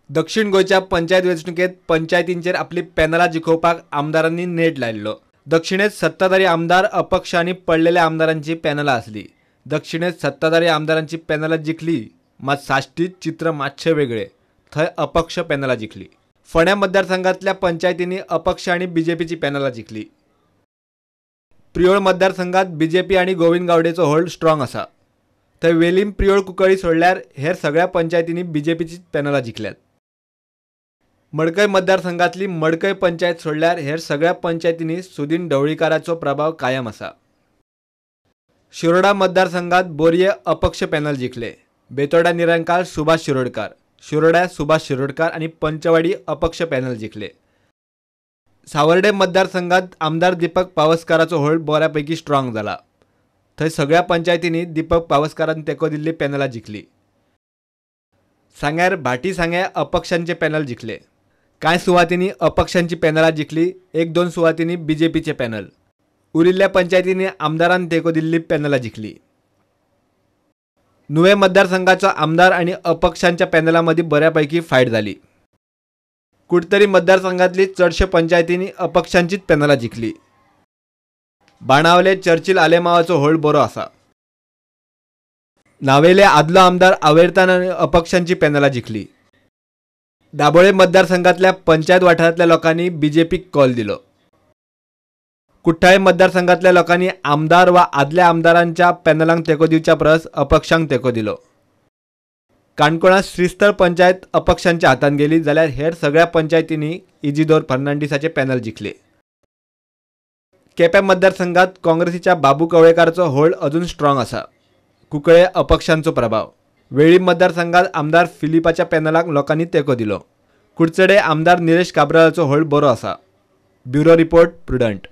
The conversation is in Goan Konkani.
दक्षिण गोंयच्या पंचायत वेंचणुकेत पंचायतींचेर आपली पॅनलां जिखोवपाक आमदारांनी नेट लायिल्लो. दक्षिणेत सत्ताधारी आमदार, अपक्ष आनी पडलेल्या आमदारांची पॅनलां आसली. दक्षिणेत सत्ताधारी आमदारांची पॅनलां जिखली, मात साश्टीत चित्र मातशें वेगळें. थंय अपक्ष पॅनलां जिखली. फोंड्या मतदारसंघातल्या पंचायतींनी अपक्ष आनी बीजेपीची पॅनलां जिखली. प्रियोळ मतदारसंघात बीजेपी आनी गोविंद गावडेचो होल्ड स्ट्रॉंग आसा. थंय वेलीम, प्रियोळ, कुंकळी सोडल्यार हेर सगळ्या पंचायतींनी बीजेपीची पॅनलां जिखल्यात. मडकय मतदारसंघातली मडकय पंचायत सोडल्यार हेर सगळ्या पंचायतींनी सुदीन ढवळीकाराचो प्रभाव कायम आसा. शिरोडा मतदारसंघात बोरये अपक्ष पॅनल जिखले. बेतोडा निरंकाल सुभाष शिरोडकार, शिरोड्या सुभाष शिरोडकार आनी पंचवाडी अपक्ष पॅनल जिखले. सावर्डे मतदारसंघात आमदार दीपक पावसकाराचो होल्ड बऱ्यापैकी स्ट्रॉंग जाला. थंय सगळ्या पंचायतींनी दीपक पावसकारान तेंको दिल्ली पॅनलां जिखली. सांग्यार भाटी सांग्या अपक्षांचे पॅनल जिखले. कांय सुवातींनी अपक्षांची पॅनलां जिखली, एक दोन सुवातींनी बीजेपीचे पॅनल. उरिल्ल्या पंचायतींनी आमदारान तेंको दिल्ली पॅनलां जिखली. नुवें मतदारसंघाचो आमदार आनी अपक्षांच्या पॅनला मदीं बऱ्यापैकी फायट जाली. कुडतरी मतदारसंघातली चडशे पंचायतींनी अपक्षांचीच पॅनलां जिखली. बाणावले चर्चिल आलेमावाचो होल्ड बरो आसा. नावेले आदलो आमदार आवेर्तान आनी अपक्षांची पॅनलां जिखली. दाबोळे मतदारसंघातल्या पंचायत वाठारांतल्या लोकांनी बीजेपीक कॉल दिलो. कुठ्ठाळे मतदारसंघातल्या लोकांनी आमदार वा आदल्या आमदारांच्या पॅनलांक तेंको दिवच्या परस अपक्षांक तेंको दिलो. काणकोणांत श्रीस्थळ पंचायत अपक्षांच्या हातांत गेली, जाल्यार हेर सगळ्या पंचायतींनी इजिदोर फर्नांडीसाचे पॅनल जिखले. केपें मतदारसंघात काँग्रेसीच्या बाबू कवळेकाराचो होल्ड अजून स्ट्रॉंग आसा. कुंकळे अपक्षांचो प्रभाव. वेळीप मतदारसंघात आमदार फिलिपाच्या पॅनलाक लोकांनी तेंको दिलो. कुडचडे आमदार निलेश काब्रालाचो होल्ड बरो आसा. Bureau report, Prudent.